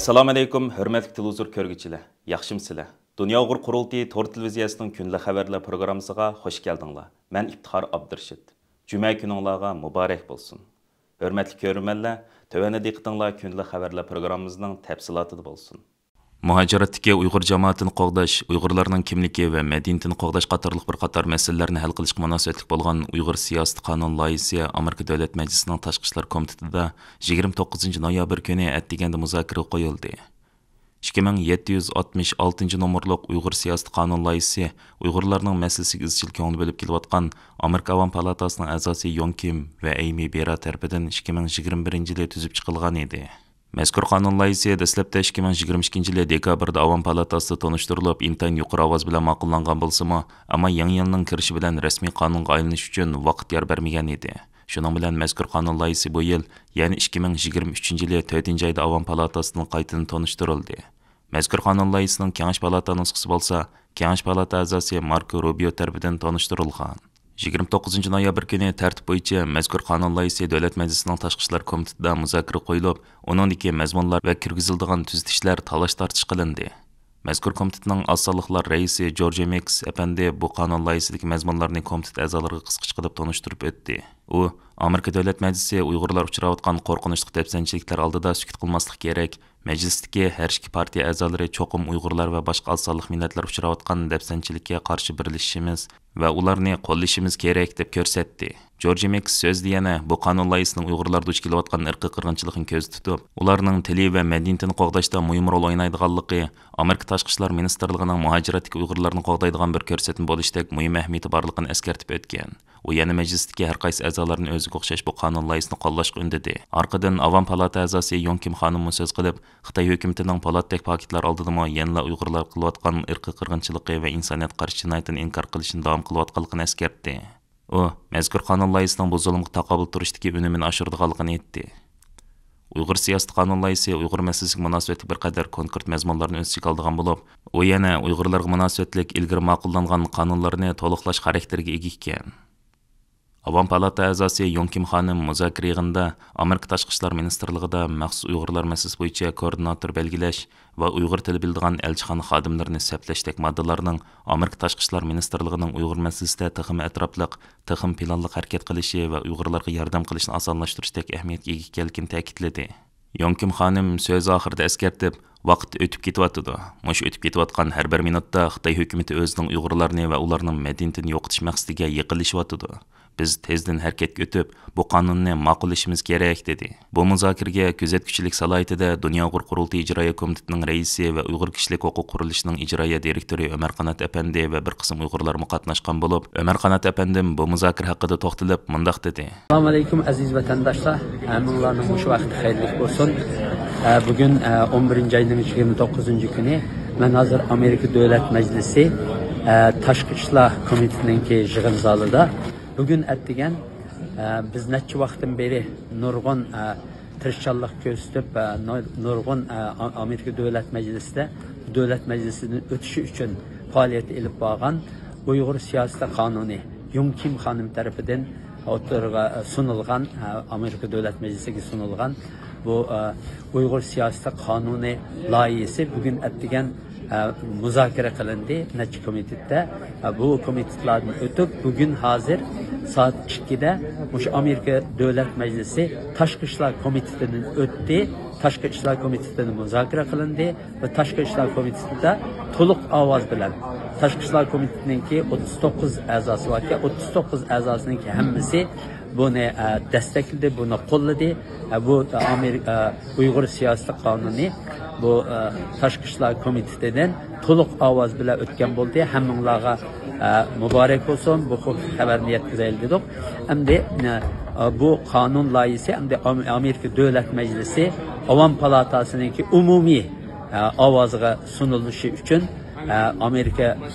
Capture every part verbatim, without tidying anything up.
ئەسسالامۇئەلەيكۇم، ھۆرمەتلىك تېلېۋىزور كۆرگۈچىلەر، ياخشىمۇسىلەر؟ دۇنيا ئۇيغۇر قۇرۇلتىيى تور تېلېۋىزىيەسىنىڭ كۈندىلىك خەۋەرلەر پروگراممىسىغا خۇش كەلدىڭلار. مەن ئىپتىخار ئابدۇرېشىت. جۈمە كۈنۈڭلارغا مۇبارەك بولسۇن. ھۆرمەتلىك كۆرۈرمەنلەر، تۆۋەندە دىققىتىڭلار كۈندىلىك خەۋەرلەر پروگراممىمىزنىڭ تەپسىلاتىدا بولسۇن. مۇھاجىرەتتىكى ئۇيغۇر جامائىتىنى قوغداش، ئۇيغۇرلارنىڭ كىملىكى ۋە مەدەنىيىتىنى قوغداش قاتارلىق بىر قاتار مەسىلىلەرنى ھەل قىلىشقا مۇناسىۋەتلىك بولغان ئۇيغۇر سىياسىتى قانۇن لايىھىسى ئامېرىكا دۆلەت مەجلىسىنىڭ تاشقى ئىشلار كومىتېتىدا يىگىرمە توققۇزىنچى نويابىر كۈنى ئەتىگەندە مۇزاكىرىگە قويۇلدى. ئىككى مىڭ يەتتە يۈز ئاتمىش ئالتىنچى نومۇرلۇق ئۇيغۇر سىياسىتى قانۇن لايىھىسى ئۇيغۇرلارنىڭ مەسىلىسىگە ئىزچىل كۆڭۈل بۆلۈپ كېلىۋاتقان ئامېرىكا ئاۋام پالاتاسىنىڭ ئەزاسى يون كىم ۋە ئەيمى بېرا تەرىپىدىن ئىككى مىڭ يىگىرمە بىرىنچى يىلى تۈزۈپ چىقىلغان ئىدى. مەزكۇر قانۇن لايىھىسى دەسلەپتە ئىككى مىڭ يىگىرمە ئىككىنچى يىلى دېكابىردا ئاۋام پالاتاسىدا تونۇشتۇرۇلۇپ، ئىنتايىن يۇقىرى ئاۋاز بىلەن ماقۇللانغان بولسىمۇ، ئەمما يېڭى يىلنىڭ كىرىشى بىلەن رەسمىي قانۇنغا ئايلىنىش ئۈچۈن ۋاقىت يار بەرمىگەن ئىدى. شۇنىڭ بىلەن مەزكۇر قانۇن لايىھىسى بۇ يىل، يەنى ئىككى مىڭ يىگىرمە ئۈچىنچى يىلى تۆتىنچى ئايدا ئاۋام پالاتاسىدىن قايتىدىن تونۇشتۇرۇلدى. مەزكۇر قانۇن لايىھىسىنىڭ كېڭەش پالاتا نۇسخىسى بولسا، كېڭەش پالاتا ئەزاسى ماركو روبىيو تەرىپىدىن تونۇشتۇرۇلغان. يىگىرمە توققۇزىنچى نويابىر كۈنى تەرتىپ بويىچە مەزكۇر قانۇن لايىھىسى دۆلەت مەجلىسىنىڭ تاشقى ئىشلار كومىتېتىدا مۇزاكىرە قويۇلۇپ، ئۇنىڭدىكى مەزمۇنلار ۋە كىرگۈزۈلىدىغان تۈزىتىشلەر تالاش-تارتىش قىلىندى. مەزكۇر كومىتېتنىڭ ئاز سانلىقلار رەئىسى جورجى مېكس ئەپەندى بۇ قانۇن لايىھىسىدىكى مەزمۇنلارنى كومىتېت ئەزالىرىغا قىسقىچە قىلىپ تونۇشتۇرۇپ ئۆتتى. ئۇ، ئامېرىكا دۆلەت مەجلىسى ئۇيغۇرلار ئۇچراۋاتقان قورقۇنچلۇق دەپسەندىچىلىكلەر ئالدىدا سۈكۈت قىلماسلىقى كېرەك، مەجلىستىكى ھەر ئىككى پارتىيە ئەزالىرى چوقۇم ئۇيغۇرلار ۋە باشقا ئاز سانلىق مىللەتلەر ئۇچراۋاتقان دەپسەندىچىلىككە قارشى بىرلىشىشىمىز ۋە ئۇلارنى قوللىشىمىز كېرەك، دەپ كۆرسەتتى. جورجى مېكس سۆزىدە يەنە بۇ قانۇن لايىھىسىنىڭ ئۇيغۇرلار دۇچ كېلىۋاتقان ئىرقىي قىرغىنچىلىقنى كۆزدە تۇتۇپ، ئۇلارنىڭ تىلى ۋە مەدەنىيىتىنى قوغداشتا مۇھىم رول ئوينايدىغانلىقى، ئامېرىكا تاشقى ئىشلار مىنىستىرلىقىنىڭ مۇھاجىرەتتىكى ئۇيغۇرلارنى قوغدايدىغان بىر كۆرسەتمە بولۇشتەك مۇھىم ئەھمىيىتى بارلىقىنى ئەسكەرتىپ ئۆتكەن. ئۇ يەنە مەجلىستىكى ھەر قايسى ئەزالارنى ئۆزىگە ئوخشاش بۇ قانۇن لايىھىسىنى قوللاشقا ئۈندىدى. ئارقىدىن ئاۋام پالاتا ئەزاسى يون كىم خانىممۇ سۆز قىلىپ، خىتاي ھۆكۈمىتىنىڭ پولاتتەك پاكىتلار ئالدىدىمۇ يەنىلا ئۇيغۇرلارغا قىلىۋاتقان ئىرقىي قىرغىنچىلىقى ۋە ئىنسانىيەتكە قارشى جىنايىتىنى ئىنكار قىلىشنى داۋام قىلىۋاتقانلىقىنى ئەسكەرتتى. ئۇ مەزكۇر قانۇن لايىھىسىنىڭ بۇ زۇلۇمغا تاقابىل تۇرۇشتىكى ئۈنۈمىنى ئاشۇرىدىغانلىقىنى ئېيتتى. ئۇيغۇر سىياسىتى قانۇن لايىھىسى ئۇيغۇر مەسىلىسىگە مۇناسىۋەتلىك بىر قەدەر كونكرېت مەزمۇنلارنى ئۆز ئىچىگە ئالىدىغان بولۇپ، ئۇ يەنە ئۇيغۇرلارغا مۇناسىۋەتلىك ئىلگىرى ماقۇللانغان قانۇنلارنى تولۇقلاش خاراكتېرىگە ئىگە ئىكەن. ئاۋام پالاتا ئەزاسى يون كىم خانىم مۇزاكىرە يىغىنىدا ئامېرىكا تاشقى ئىشلار مىنىستىرلىقىدا مەخسۇس ئۇيغۇرلار مەسىلىسى بويىچە كوئوردىناتور بەلگىلەش ۋە ئۇيغۇر تىلى بىلىدىغان ئەلچىخانا خادىملىرىنى سەپلەشتەك ماددىلارنىڭ ئامېرىكا تاشقى ئىشلار مىنىستىرلىقىنىڭ ئۇيغۇر مەسىلىسىدە تېخىمۇ ئەتراپلىق، تېخىمۇ پىلانلىق ھەرىكەت قىلىشى ۋە ئۇيغۇرلارغا ياردەم قىلىشنى ئاسانلاشتۇرۇشتەك ئەھمىيەتكە ئىگە ئىكەنلىكىنى تەكىتلىدى. يون كىم خانىم سۆز ئاخىرىدا ئەسكەرتىپ، ۋاقىت ئۆتۈپ كېتىۋاتىدۇ. مۇشۇ ئۆتۈپ كېتىۋاتقان ھەر بىر مىنۇتتا خىتاي ھۆكۈمىتى ئۆزىنىڭ ئۇيغۇرلارنى ۋە ئۇلارنىڭ مەدەنىيىتىنى يوقىتىش مەقسىتىگە يېقىنلىشىۋاتىدۇ. بىز تېزدىن ھەرىكەتكە ئۆتۈپ، بۇ قانۇننى ماقۇللىشىمىز كېرەك، دېدى. بۇ مۇزاكىرىگە كۆزەتكۈچىلىك سالاھىيىتىدە دۇنيا ئۇيغۇر قۇرۇلتىيى ئىجرائىيە كومىتېتىنىڭ رەئىسى ۋە ئۇيغۇر كىشىلىك ھوقۇق قۇرۇلۇشىنىڭ ئىجرائىيە دىرېكتورى ئۆمەر قانات ئەپەندى ۋە بىر قىسىم ئۇيغۇرلارمۇ قاتناشقان بولۇپ، ئۆمەر قانات ئەپەندىم بۇ مۇزاكىرە ھەققىدە توختىلىپ مۇنداق دېدى. ئەسسالامۇئەلەيكۇم، ئەزىز ۋەتەنداشلار. ھەممىڭلارنىڭ مۇشۇ ۋاقتى خەيرلىك بولسۇن. ئە، بۈگۈن، ئە، ئون بىرىنچى ئاينىڭ يىگىرمە توققۇزىنچى كۈنى. مەن ھازىر ئامېرىكا دۆلەت مەجلىسى، ئە، تاشقى ئىشلار كومىتېتىنىڭكى يىغىن زالىدا. بۈگۈن ئەتىگەن، ئە، بىز نەچچە ۋاقىتتىن بېرى نۇرغۇن، ئە، تىرىشچانلىق كۆرسىتىپ، ئە، نۇر-، نۇرغۇن، ئە، ئا-، ئامېرىكا دۆلەت مەجلىسىدە، دۆلەت مەجلىسىدىن ئۆتۈشى ئۈچۈن پائالىيەت ئېلىپ بارغان ئۇيغۇر سىياسىتى قانۇنى يۇڭ كىم خانىم تەرىپىدىن ئوتتۇرىغا، ئە، سۇنۇلغان، ئە، ئامېرىكا دۆلەت مەجلىسىگە سۇنۇلغان بۇ، ئە، ئۇيغۇر سىياسىتى قانۇنى لايىھىسى بۈگۈن ئەتىگەن، ئە، مۇزاكىرە قىلىندى نەچچە كومىتېتتا. ئە، بۇ كومىتېتلاردىن ئۆتۈپ، بۈگۈن ھازىر سائەت ئىككىدە مۇشۇ ئامېرىكا دۆلەت مەجلىسى تاشقى ئىشلار كومىتېتىدىن ئۆتتى. تاشقى ئىشلار كومىتېتىدا مۇزاكىرە قىلىندى ۋە تاشقى ئىشلار كومىتېتىدا تولۇق ئاۋاز بىلەن، تاشقى ئىشلار كومىتېتىنىڭكى ئوتتۇز توققۇز ئەزاسى باركەن، ئوتتۇز توققۇز ئەزاسىنىڭكى ھەممىسى بۇنى، ئە، دەستەكلىدى، بۇنى قوللىدى. ئە، بۇ، ئامېرىكا، ئە، ئۇيغۇر سىياسىي قانۇنى بۇ، ئە، تاشقى ئىشلار كومىتېتىدىن تولۇق ئاۋاز بىلەن ئۆتكەن بولدى. ھەممىڭلارغا، ئە، مۇبارەك بولسۇن، بۇ خۇش خەۋەرنى يەتكۈزەيلى دېدۇق. ئەمدى، ئە، بۇ قانۇن لايىھىسى ئەمدى ئام-، ئامېرىكا دۆلەت مەجلىسى ئاۋام پالاتاسىنىڭكى ئومۇمىي، ئە، ئاۋازىغا سۇنۇلۇشى ئۈچۈن، ئە، ئامېرىكا،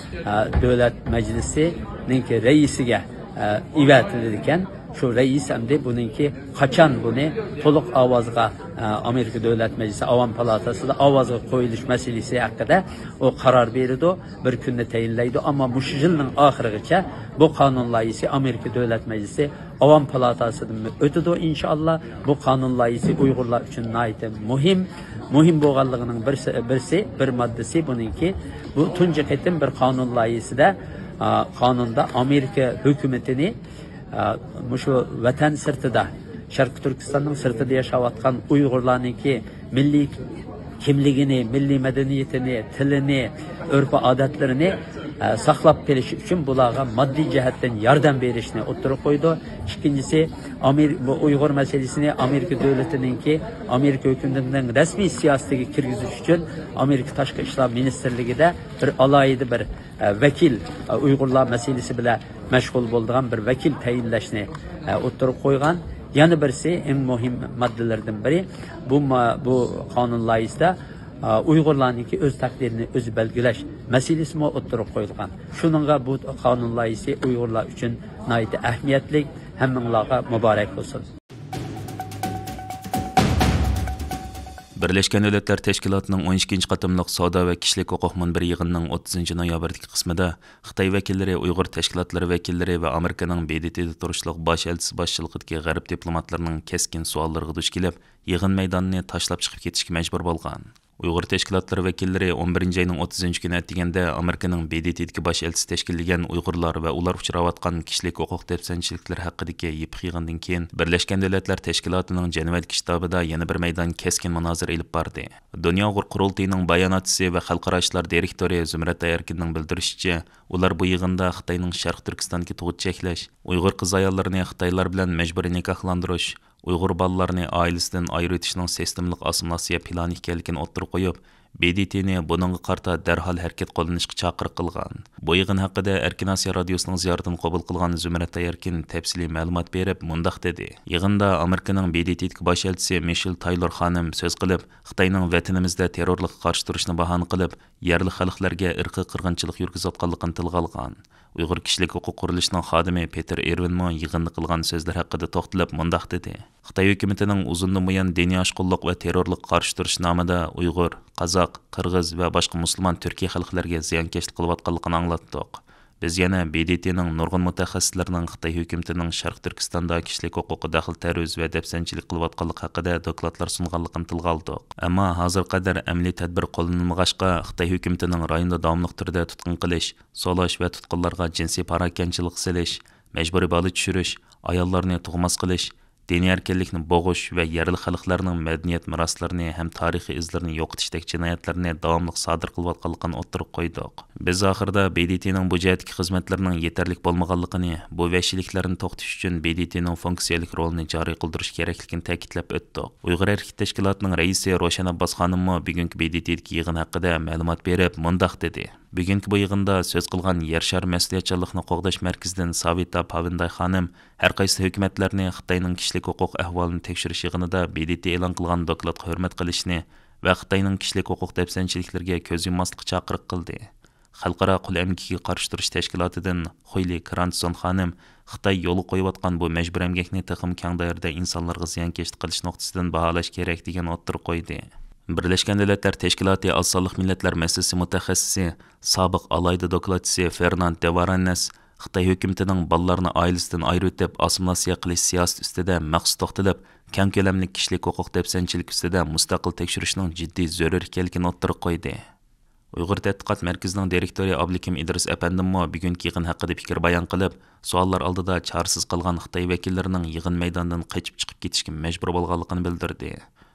ئە، دۆلەت مەجلىسىنىڭكى رەئىسىگە، ئە، ئېۋەتىلىدىكەن. شۇ رەئىس ئەمدى بۇنىڭكى قاچان بۇنى تولۇق ئاۋازغا، ئە، ئامېرىكا دۆلەت مەجلىسى ئاۋام پالاتاسىدا ئاۋازغا قويۇلۇش مەسىلىسى ھەققىدە ئۇ قارار بېرىدۇ، بىر كۈننى تەيىنلەيدۇ. ئەمما مۇشۇ يىلنىڭ ئاخىرىغىچە بۇ قانۇن لايىھىسى ئامېرىكا دۆلەت مەجلىسى ئاۋام پالاتاسىدىن ئۆتىدۇ، ئىنشائاللا. بۇ قانۇن لايىھىسى ئۇيغۇرلار ئۈچۈن ناھايىتى مۇھىم. مۇھىم بولغانلىقىنىڭ بىرسى، بىرسى، بىر ماددىسى بۇنىڭكى، بۇ تۇنجى قېتىم بىر قانۇن لايىھىسىدە، ئا، قانۇندا ئامېرىكا ھۆكۈمىتىنى، ئا، مۇشۇ ۋەتەن سىرتىدا، شەرقىي تۈركىستاننىڭ سىرتىدا ياشاۋاتقان ئۇيغۇرلارنىڭكى مىللىي كىملىكىنى، مىللىي مەدەنىيىتىنى، تىلىنى، ئۆرپ-ئادەتلىرىنى، ئە، ساقلاپ قېلىش ئۈچۈن بۇلارغا ماددىي جەھەتتىن ياردەم بېرىشنى ئوتتۇرىغا قويىدۇ. ئىككىنچىسى، ئامېر-، بۇ ئۇيغۇر مەسىلىسىنى ئامېرىكا دۆلىتىنىڭكى، ئامېرىكا ھۆكۈمىتىنىڭ رەسمىي سىياسىتىگە كىرگۈزۈش ئۈچۈن ئامېرىكا تاشقى ئىشلار مىنىستىرلىكىدە بىر ئالاھىدە بىر، ئە، ۋەكىل، ئە، ئۇيغۇرلار مەسىلىسى بىلەن مەشغۇل بولىدىغان بىر ۋەكىل تەيىنلەشنى، ئە، ئوتتۇرىغا قويغان. يەنە بىرسى، ئەڭ مۇھىم ماددىلىرىدىن بىرى، بۇ ما-، بۇ قانۇن لايىھىسىدە، ئا، ئۇيغۇرلارنىڭكى ئۆز تەقدىرىنى ئۆزى بەلگىلەش مەسىلىسىمۇ ئوتتۇرىغا قويۇلغان. شۇنىڭغا بۇ قانۇن لايىھىسى ئۇيغۇرلار ئۈچۈن ناھايىتى ئەھمىيەتلىك، ھەممىڭلارغا مۇبارەك بولسۇن. بىرلەشكەن دۆلەتلەر تەشكىلاتىنىڭ ئون ئىككىنچى قېتىملىق سودا ۋە كىشىلىك ھوقۇق مۇنبىرى يىغىنىنىڭ ئوتتۇزىنچى نويابىردىكى قىسمىدا خىتاي ۋەكىللىرى، ئۇيغۇر تەشكىلاتلىرى ۋەكىللىرى ۋە ئامېرىكىنىڭ ب د ت دە تۇرۇشلۇق باش ئەلچىسى باشچىلىقىدىكى غەرب دىپلوماتلىرىنىڭ كەسكىن سوئاللىرىغا دۇچ كېلىپ، يىغىن مەيدانىنى تاشلاپ چىقىپ كېتىشكە مەجبۇر بولغان. ئۇيغۇر تەشكىلاتلىرى ۋەكىللىرى ئون بىرىنچى ئاينىڭ ئوتتۇزىنچى كۈنى ئەتىگەندە ئامېرىكىنىڭ ب د ت دىكى باش ئەلچىسى تەشكىللىگەن ئۇيغۇرلار ۋە ئۇلار ئۇچراۋاتقان كىشىلىك ھوقۇق دەپسەندىچىلىكلىرى ھەققىدىكى يىپلىق يىغىندىن كېيىن، بىرلەشكەن دۆلەتلەر تەشكىلاتىنىڭ جەنۋەدىكى شتابىدا يەنە بىر مەيدان كەسكىن مۇنازىرە ئېلىپ باردى. دۇنيا ئۇيغۇر قۇرۇلتىيىنىڭ باياناتچىسى ۋە خەلقئارا ئىشلار دىرېكتورى زۇمرەت ئەركىننىڭ بىلدۈرۈشىچە، ئۇلار بۇ يىغىندا خىتاينىڭ شەرقىي تۈركىستاندىكى تۇغۇت چەكلەش، ئۇيغۇر قىز ئاياللىرىنى خىتايلار بىلەن مەجبۇرىي نىكاھلاندۇرۇش، ئۇيغۇر بالىلارنى ئائىلىسىدىن ئايرىۋېتىشنىڭ سىستېمىلىق ئاسسىمىلياتسىيە پىلانى ئىكەنلىكىنى ئوتتۇرىغا قويۇپ، ب د ت نى بۇنىڭغا قارىتا دەرھال ھەرىكەت قوللىنىشقا چاقىرىق قىلغان. بۇ يىغىن ھەققىدە ئەركىن ئاسىيا رادىيوسىنىڭ زىيارىتىنى قوبۇل قىلغان زۇمرەت ئەركىن تەپسىلىي مەلۇمات بېرىپ، مۇنداق دېدى: يىغىندا ئامېرىكىنىڭ ب د ت دىكى باش ئەلچىسى مىشېل تايلور خانىم سۆز قىلىپ، خىتاينىڭ ۋەتىنىمىزدە تېررورلۇققا قارشى تۇرۇشنى باھانە قىلىپ، يەرلىك خەلقلەرگە ئىرقىي قىرغىنچىلىق يۈرگۈزۈۋاتقانلىقىنى تىلغا ئالغان. ئۇيغۇر كىشىلىك ھوقۇق قۇرۇلۇشىنىڭ خادىمى پېتېر ئېرۋىنمۇ يىغىندا قىلغان سۆزلىرى ھەققىدە توختىلىپ مۇنداق دېدى: خىتاي ھۆكۈمىتىنىڭ ئۇزۇندىن بۇيان دىنىي ئاشقۇنلۇق ۋە تېررورلۇققا قارشى تۇرۇش نامىدا ئۇيغۇر، قازاق، قىرغىز ۋە باشقا مۇسۇلمان تۈركىي خەلقلەرگە زىيانكەشلىك قىلىۋاتقانلىقىنى ئاڭلاتتۇق. بىز يەنە ب د ت نىڭ نۇرغۇن مۇتەخەسسىسلىرىنىڭ خىتاي ھۆكۈمىتىنىڭ شەرقىي تۈركىستاندا كىشىلىك ھوقۇققا دەخلى تەرۇز ۋە دەپسەندىچىلىك قىلىۋاتقانلىقى ھەققىدە دوكلاتلار سۇنغانلىقىنى تىلغا ئالدۇق. ئەمما ھازىرغا قەدەر ئەمەلىي تەدبىر قوللىنىلمىغاچقا، خىتاي ھۆكۈمىتىنىڭ رايوندا داۋاملىق تۈردە تۇتقۇن قىلىش، سولاش ۋە تۇتقۇنلارغا جىنسىي پاراكەندىچىلىك سېلىش، مەجبۇرىي بالا چۈشۈرۈش، ئاياللارنى تۇغماس قىلىش، دىنىي ئەركىنلىكنى بوغۇش ۋە يەرلىك خەلقلەرنىڭ مەدەنىيەت مىراسلىرىنى ھەم تارىخىي ئىزلىرىنى يوقىتىشتەك جىنايەتلەرنى داۋاملىق سادىر قىلىۋاتقانلىقىنى ئوتتۇرىغا قويدۇق. بىز ئاخىرىدا ب د ت نىڭ بۇ جەھەتتىكى خىزمەتلىرىنىڭ يېتەرلىك بولمىغانلىقىنى، بۇ ۋەھشىيلىكلەرنى توختىتىش ئۈچۈن ب د ت نىڭ فۇنكسىيەلىك رولىنى جارى قىلدۇرۇش كېرەكلىكىنى تەكىتلەپ ئۆتتۇق. ئۇيغۇر ھەرىكىتى تەشكىلاتىنىڭ رەئىسى روشەن ئابباس خانىممۇ بۈگۈنكى ب د ت دىكى يىغىن ھەققىدە مەلۇمات بېرىپ، مۇنداق دېدى: بۈگۈنكى بۇ يىغىندا سۆز قىلغان يەر شارى مەسئۇلىيەتچانلىقنى قوغداش مەركىزىدىن ساۋىتا پاۋىنداي خانىم ھەر قايسى ھۆكۈمەتلەرنى خىتاينىڭ كىشىلىك ھوقۇق ئەھۋالىنى تەكشۈرۈش يىغىنىدا ب د ت ئېلان قىلغان دوكلاتقا ھۆرمەت قىلىشنى ۋە خىتاينىڭ كىشىلىك ھوقۇق دەپسەندىچىلىكلىرىگە كۆز يۇمماسلىققا چاقىرىق قىلدى. خەلقئارا قۇل ئەمگىكىگە قارشى تۇرۇش تەشكىلاتىدىن خۇيلى كرانتسون خانىم خىتاي يولغا قويۇۋاتقان بۇ مەجبۇرىي ئەمگەكنى تېخىمۇ كەڭ دائىرىدە ئىنسانلارغا زىيانكەشلىك قىلىش نۇقتىسىدىن باھالاش كېرەك، دېگەن ئوتتۇرىغا قويدى. بىرلەشكەن دۆلەتلەر تەشكىلاتى ئاز سانلىق مىللەتلەر مەسىلىسى مۇتەخەسسىسى، سابىق ئالاھىدە دوكلاتچىسى فېرناند دېۋارانەس خىتاي ھۆكۈمىتىنىڭ بالىلارنى ئائىلىسىدىن ئايرىۋېتىپ، ئاسسىمىلياتسىيە قىلىش سىياسىتى ئۈستىدە مەخسۇس توختىلىپ، كەڭ كۆلەملىك كىشىلىك ھوقۇق دەپسەندىچىلىكى ئۈستىدە مۇستەقىل تەكشۈرۈشنىڭ جىددىي زۆرۈر ئىكەنلىكىنى ئوتتۇرىغا قويدى. ئۇيغۇر تەتقىقات مەركىزىنىڭ دىرېكتورى ئابلىكىم ئىدرىس ئەپەندىممۇ بۈگۈنكى يىغىن ھەققىدە پىكىر بايان قىلىپ، سوئاللار ئالدىدا چارىسىز قالغان خىتاي ۋەكىللىرىنىڭ يىغىن مەيدانىدىن قېچىپ چىقىپ كېتىشكە مەجبۇر بولغانلىقىنى بىلدۈردى.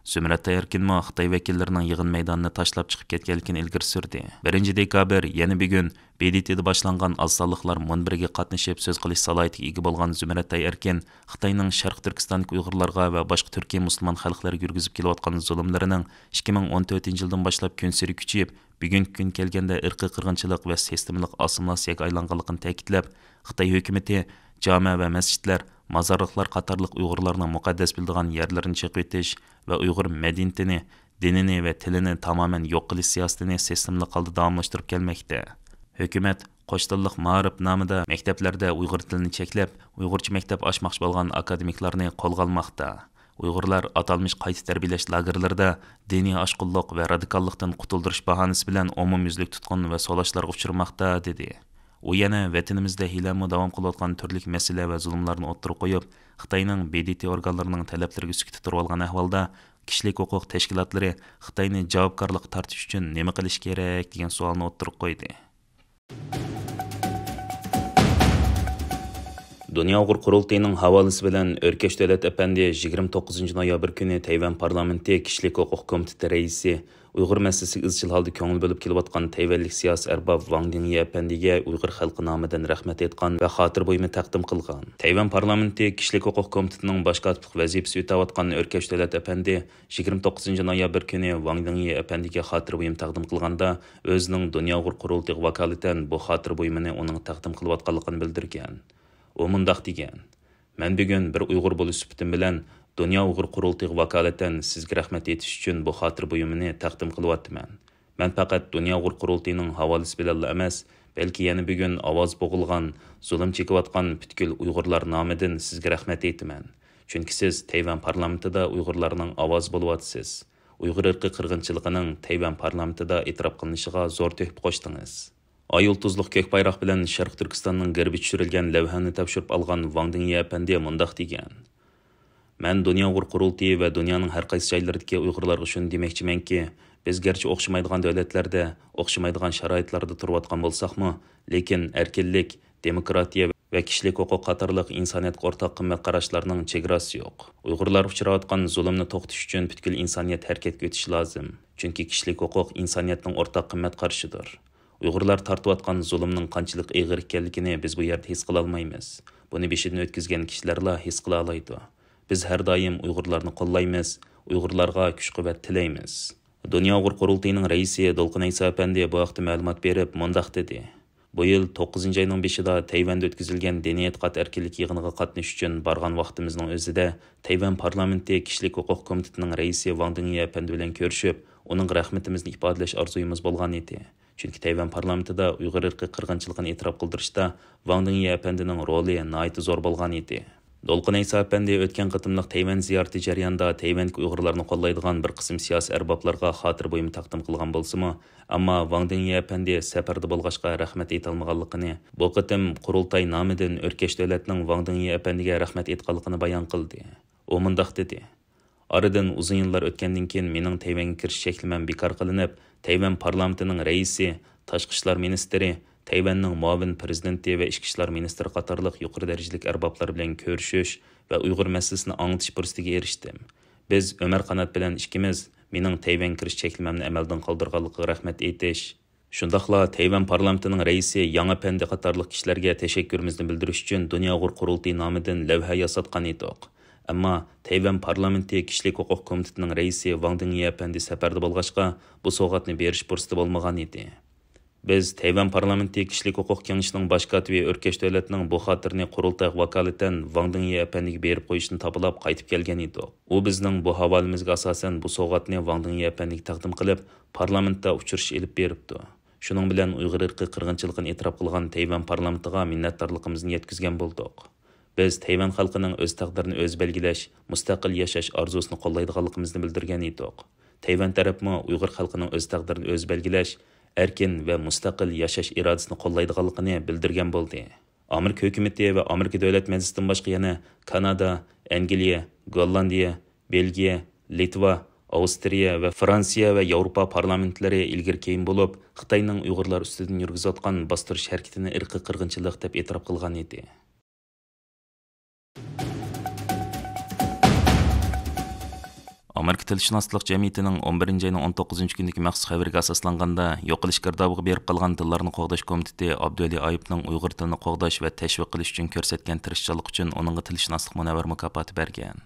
زۇمرەت ئەركىنمۇ خىتاي ۋەكىللىرىنىڭ يىغىن مەيدانىنى تاشلاپ چىقىپ كەتكەنلىكىنى ئىلگىرى سۈردى. بىرىنچى دېكابىر، يەنە بۈگۈن ب د ت دا باشلانغان ئاز سانلىقلار مۇنبىرىگە قاتنىشىپ سۆز قىلىش سالاھىيىتىگە ئىگە بولغان زۇمرەت ئەركىن خىتاينىڭ شەرقىي تۈركىستاندىكى ئۇيغۇرلارغا ۋە باشقا تۈركىي مۇسۇلمان خەلقلەرگە يۈرگۈزۈپ كېلىۋاتقان زۇلۇملىرىنىڭ ئىككى مىڭ ئون تۆتىنچى يىلدىن باشلاپ كۈنسېرى كۈچىيىپ، بۈگۈنكى كۈنگە كەلگەندە ئىرقىي قىرغىنچىلىق ۋە سىستېمىلىق ئاسسىمىلياتسىيەگە ئايلانغانلىقىنى تەكىتلەپ، خىتاي ھۆكۈمىتى جامە ۋە مەسچىتلەر، مازارلىقلار قاتارلىق ئۇيغۇرلارنىڭ مۇقەددەس بىلىدىغان يەرلىرىنى چېقىۋېتىش ۋە ئۇيغۇر مەدەنىيىتىنى، دىنىنى ۋە تىلىنى تامامەن يوق قىلىش سىياسىتىنى سىستېمىلىق ھالدا داۋاملاشتۇرۇپ كەلمەكتە. ھۆكۈمەت قوش تىللىق مائارىپ نامىدا مەكتەپلەردە ئۇيغۇر تىلىنى چەكلەپ، ئۇيغۇرچە مەكتەپ ئاچماقچى بولغان ئاكادېمىكلارنى قولغا ئالماقتا. ئۇيغۇرلار ئاتالمىش قايتا تەربىيەلەش لاگېرلىرىدا دىنىي ئاشقۇنلۇق ۋە رادىكاللىقتىن قۇتۇلدۇرۇش باھانىسى بىلەن ئومۇميۈزلۈك تۇتقۇن ۋە سولاشلارغا ئۇچرىماقتا، دېدى. ئۇ يەنە ۋەتىنىمىزدە ھېلىمۇ داۋام قىلىۋاتقان تۈرلۈك مەسىلە ۋە زۇلۇملارنى ئوتتۇرىغا قويۇپ، خىتاينىڭ ب د ت ئورگانلىرىنىڭ تەلەپلىرىگە سۈكۈتتە تۇرۇۋالغان ئەھۋالدا، كىشىلىك ھوقۇق تەشكىلاتلىرى خىتاينى جاۋابكارلىققا تارتىش ئۈچۈن نېمە قىلىش كېرەك دېگەن سوئالنى ئوتتۇرىغا قويدى. دۇنيا ئۇيغۇر قۇرۇلتىيىنىڭ ھاۋالىسى بىلەن ئۆركەش دۆلەت ئەپەندى يىگىرمە توققۇزىنچى نويابىر كۈنى تەيۋەن پارلامېنتى كىشىلىك ھوقۇق كومىتېتى رەئىسى، ئۇيغۇر مەسىلىسىگە ئىزچىل ھالدا كۆڭۈل بۆلۈپ كېلىۋاتقان تەيۋەنلىك سىياسىي ئەرباب ۋاڭ دىڭيى ئەپەندىگە ئۇيغۇر خەلقى نامىدىن رەھمەت ئېيتقان ۋە خاتىرە بۇيۇمى تەقدىم قىلغان. تەيۋەن پارلامېنتى كىشىلىك ھوقۇق كومىتېتىنىڭ باش كاتىپلىق ۋەزىپىسى ئۆتەۋاتقان ئۆركەش دۆلەت ئەپەندى يىگىرمە توققۇزىنچى نويابىر كۈنى ۋاڭ دىڭيى ئەپەندىگە خاتىرە بۇيۇم تەقدىم قىلغاندا، ئۆزىنىڭ دۇنيا ئۇيغۇر قۇرۇلتىيىغا ۋاكالىتەن بۇ خاتىرە بۇيۇمىنى ئۇنىڭ تەقدىم قىلىۋاتقانلىقىنى بىلدۈرگەن. ئۇ مۇنداق دېگەن: مەن بۈگۈن بىر ئۇيغۇر بولۇش سۈپىتىم بىلەن دۇنيا ئۇيغۇر قۇرۇلتىيىغا ۋاكالىتەن سىزگە رەھمەت ئېيتىش ئۈچۈن بۇ خاتىرە بۇيۇمىنى تەقدىم قىلىۋاتىمەن. مەن پەقەت دۇنيا ئۇيغۇر قۇرۇلتىيىنىڭ ھاۋالىسى بىلەنلا ئەمەس، بەلكى يەنە بۈگۈن ئاۋازى بوغۇلغان، زۇلۇم چېكىۋاتقان پۈتكۈل ئۇيغۇرلار نامىدىن سىزگە رەھمەت ئېيتىمەن. چۈنكى سىز تەيۋەن پارلامېنتىدا ئۇيغۇرلارنىڭ ئاۋازى بولۇۋاتىسىز. ئۇيغۇر ئىرقىي قىرغىنچىلىقىنىڭ تەيۋەن پارلامېنتىدا ئېتىراپ قىلىنىشىغا زور تۆھپە قوشتىڭىز. ئاي يۇلتۇزلۇق كۆك بايراق بىلەن شەرقىي تۈركىستاننىڭ گېربى چۈشۈرۈلگەن لەۋھەنى تاپشۇرۇپ ئالغان ۋاڭ دىڭيى ئەپەندى مۇنداق دېگەن: مەن دۇنيا ئۇيغۇر قۇرۇلتىيى ۋە دۇنيانىڭ ھەر قايسى جايلىرىدىكى ئۇيغۇرلارغا شۇنى دېمەكچىمەنكى، بىز گەرچە ئوخشىمايدىغان دۆلەتلەردە، ئوخشىمايدىغان شارائىتلاردا تۇرۇۋاتقان بولساقمۇ، لېكىن ئەركىنلىك، دېموكراتىيە ۋە كىشىلىك ھوقۇق قاتارلىق ئىنسانىيەتكە ئورتاق قىممەت قاراشلارنىڭ چېگراسى يوق. ئۇيغۇرلار ئۇچراۋاتقان زۇلۇمنى توختىتىش ئۈچۈن پۈتكۈل ئىنسانىيەت ھەرىكەتكە ئۆتۈشى لازىم. چۈنكى كىشىلىك ھوقۇق ئىنسانىيەتنىڭ ئورتاق قىممەت قارىشىدۇر. ئۇيغۇرلار تارتىۋاتقان زۇلۇمنىڭ قانچىلىك ئېغىر ئىكەنلىكىنى بىز بۇ يەردە ھېس قىلالمايمىز. بۇنى بېشىدىن ئۆتكۈزگەن كىشىلەرلا ھېس قىلالايدۇ. بىز ھەر دائىم ئۇيغۇرلارنى قوللايمىز، ئۇيغۇرلارغا كۈچ-قۇۋۋەت تىلەيمىز. دۇنيا ئۇيغۇر قۇرۇلتىيىنىڭ رەئىسى دولقۇن ئەيسا ئەپەندى بۇ ھەقتە مەلۇمات بېرىپ، مۇنداق دېدى: بۇ يىل توققۇزىنچى ئاينىڭ بېشىدا تەيۋەندە ئۆتكۈزۈلگەن دىنىي ئېتىقاد ئەركىنلىكى يىغىنىغا قاتنىشىش ئۈچۈن بارغان ۋاقتىمىزنىڭ ئۆزىدە، تەيۋەن پارلامېنتى كىشىلىك ھوقۇق كومىتېتىنىڭ رەئىسى ۋاڭ دىڭيى ئەپەندى بىلەن كۆرۈشۈپ، ئۇنىڭغا رەھمىتىمىزنى ئىپادىلەش ئارزۇيىمىز بولغان ئىدى. چۈنكى تەيۋەن پارلامېنتىدا ئۇيغۇر ئىرقىي قىرغىنچىلىقىنى ئېتىراپ قىلدۇرۇشتا ۋاڭ دىڭيى ئەپەندىنىڭ رولى ناھايىتى زور بولغان ئىدى. دولقۇن ئەيسا ئەپەندى ئۆتكەن قېتىملىق تەيۋەن زىيارىتى جەريانىدا تەيۋەندىكى ئۇيغۇرلارنى قوللايدىغان بىر قىسىم سىياسىي ئەربابلارغا خاتىرە بۇيۇمى تەقدىم قىلغان بولسىمۇ، ئەمما ۋاڭ دىڭيى ئەپەندى سەپەردە بولغاچقا رەھمەت ئېيتالمىغانلىقىنى، بۇ قېتىم قۇرۇلتاي نامىدىن ئۆركەش دۆلەتنىڭ ۋاڭ دىڭيى ئەپەندىگە رەھمەت ئېيتقانلىقىنى بايان قىلدى. ئۇ مۇنداق دېدى: ئارىدىن ئۇزۇن يىللار ئۆتكەندىن كېيىن مېنىڭ تەيۋەنگە كىرىش چەكلىمەم بىكار قىلىنىپ، تەيۋەن پارلامېنتىنىڭ رەئىسى، تاشقى ئىشلار مىنىستىرى، تەيۋەننىڭ مۇئاۋىن پىرېزىدېنتى ۋە ئىچكى ئىشلار مىنىستىرى قاتارلىق يۇقىرى دەرىجىلىك ئەربابلار بىلەن كۆرۈشۈش ۋە ئۇيغۇر مەسىلىسىنى ئاڭلىتىش پۇرسىتىگە ئېرىشتىم. بىز ئۆمەر قانات بىلەن ئىككىمىز مېنىڭ تەيۋەنگە كىرىش چەكلىمەمنى ئەمەلدىن قالدۇرغانلىقىغا رەھمەت ئېيتىش، شۇنداقلا تەيۋەن پارلامېنتىنىڭ رەئىسى ياڭ ئەپەندى قاتارلىق كىشىلەرگە تەشەككۈرىمىزنى بىلدۈرۈش ئۈچۈن دۇنيا ئۇيغۇر قۇرۇلتىيى نامىدىن لەۋھە ياساتقان ئىدۇق. ئەمما تەيۋەن پارلامېنتى كىشىلىك ھوقۇق كومىتېتىنىڭ رەئىسى ۋاڭ دىڭيى ئەپەندى سەپەردە بولغاچقا، بۇ سوۋغاتنى بېرىش پۇرسىتى بولمىغان ئىدى. بىز تەيۋەن پارلامېنتى كىشىلىك ھوقۇق كېڭىشىنىڭ باش كاتىپى ئۆركەش دۆلەتنىڭ بۇ خاتىرىنى قۇرۇلتايغا ۋاكالىتەن ۋاڭ دىڭيى ئەپەندىگە بېرىپ قويۇشنى تاپىلاپ قايتىپ كەلگەن ئىدۇق. ئۇ بىزنىڭ بۇ ھاۋالىمىزگە ئاساسەن بۇ سوۋغاتنى ۋاڭ دىڭيى ئەپەندىگە تەقدىم قىلىپ، پارلامېنتتا ئۇچرىشىش ئېلىپ بېرىپتۇ. شۇنىڭ بىلەن ئۇيغۇر ئىرقىي قىرغىنچىلىقىنى ئېتىراپ قىلغان تەيۋەن پارلامېنتىغا مىننەتدارلىقىمىزنى يەتكۈزگەن بولدۇق. بىز تەيۋەن خەلقىنىڭ ئۆز تەقدىرىنى ئۆزى بەلگىلەش، مۇستەقىل ياشاش ئارزۇسىنى قوللايدىغانلىقىمىزنى بىلدۈرگەن ئىدۇق. تەيۋەن تەرەپمۇ ئۇيغۇر خەلقىنىڭ ئۆز تەقدىرىنى ئۆزى بەلگىلەش، ئەركىن ۋە مۇستەقىل ياشاش ئىرادىسىنى قوللايدىغانلىقىنى بىلدۈرگەن بولدى. ئامېرىكا ھۆكۈمىتى ۋە ئامېرىكا دۆلەت مەجلىسىدىن باشقا يەنە كانادا، ئەنگلىيە، گوللاندىيە، بېلگىيە، لىتۋا، ئاۋسترىيە ۋە فرانسىيە ۋە ياۋروپا پارلامېنتلىرى ئىلگىرى كېيىن بولۇپ، خىتاينىڭ ئۇيغۇرلار ئۈستىدىن يۈرگۈزۈۋاتقان باستۇرۇش ھەرىكىتىنى ئىرقىي قىرغىنچىلىق دەپ ئېتىراپ قىلغان ئىدى. ئامېرىكا تىلشۇناسلىق جەمئىيىتىنىڭ ئون بىرىنچى ئاينىڭ ئون توققۇزىنچى كۈنىدىكى مەخسۇس خەۋىرىگە ئاساسلانغاندا، يوقىلىش گىردابىغا بېرىپ قالغان تىللارنى قوغداش كومىتېتى ئابدۇۋەلى ئايۇپنىڭ ئۇيغۇر تىلىنى قوغداش ۋە تەشۋىق قىلىش ئۈچۈن كۆرسەتكەن تىرىشچانلىقى ئۈچۈن ئۇنىڭغا تىلشۇناسلىق مۇنەۋۋەر مۇكاپاتى بەرگەن.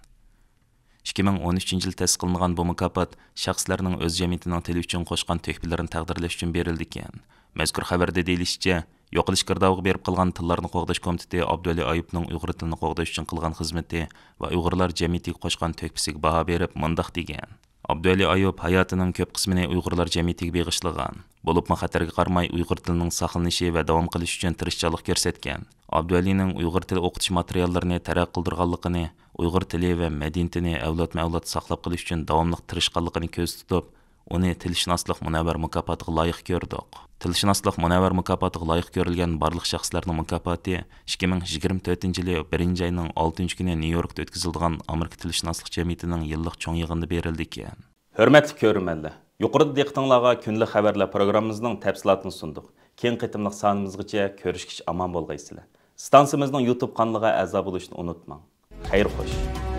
ئىككى مىڭ ئون ئۈچىنچى يىلى تەسىس قىلىنغان بۇ مۇكاپات شەخسلەرنىڭ ئۆز جەمئىيىتىنىڭ تىلى ئۈچۈن قوشقان تۆھپىلىرىنى تەقدىرلەش ئۈچۈن بېرىلىدىكەن. مەزكۇر خەۋەردە دېيىلىشىچە، يوقىلىش گىردابىغا بېرىپ قالغان تىللارنى قوغداش كومىتېتى ئابدۇۋەلى ئايۇپنىڭ ئۇيغۇر تىلىنى قوغداش ئۈچۈن قىلغان خىزمىتى ۋە ئۇيغۇرلار جەمئىيىتىگە قوشقان تۆھپىسىگە باھا بېرىپ مۇنداق دېگەن: ئابدۇۋەلى ئايۇپ ھاياتىنىڭ كۆپ قىسمىنى ئۇيغۇرلار جەمئىيىتىگە بېغىشلىغان. بولۇپمۇ خەتەرگە قارىماي ئۇيغۇر تىلىنىڭ ساقلىنىشى ۋە داۋام قىلىشى ئۈچۈن تىرىشچانلىق كۆرسەتكەن. ئابدۇۋەلىنىڭ ئۇيغۇر تىلى ئوقۇتۇش ماتېرىياللىرىنى تەرەققىي قىلدۇرغانلىقىنى، ئۇيغۇر تىلى ۋە مەدەنىيىتىنى ئەۋلادمۇ ئەۋلاد ساقلاپ قېلىش ئۈچۈن داۋاملىق تىرىشقانلىقىنى كۆزدە تۇتۇپ، ئۇنى تىلشۇناسلىق مۇنەۋۋەر مۇكاپاتىغا لايىق كۆردۇق. تىلشۇناسلىق مۇنەۋۋەر مۇكاپاتىغا لايىق كۆرۈلگەن بارلىق شەخسلەرنىڭ مۇكاپاتى ئىككى مىڭ يىگىرمە تۆتىنچى يىلى بىرىنچى ئاينىڭ ئالتىنچى كۈنى نيۇ يوركتا ئۆتكۈزۈلىدىغان ئامېرىكا تىلشۇناسلىق جەمئىيىتىنىڭ يىللىق چوڭ يىغىنىدا بېرىلىدىكەن. ھۆرمەتلىك كۆرۈرمەنلەر، يۇقىرىدا دىققىتىڭلارغا كۈندىلىك خەۋەرلەر پروگراممىمىزنىڭ تەپسىلاتىنى سۇندۇق. كېيىنكى قېتىملىق سانىمىزغىچە كۆرۈشكىچە ئامان بولغايسىلەر. ئىستانسىمىزنىڭ يۇتۇب قانىلىغا ئەزا بولۇشنى ئۇنتۇماڭ. خەير خوش.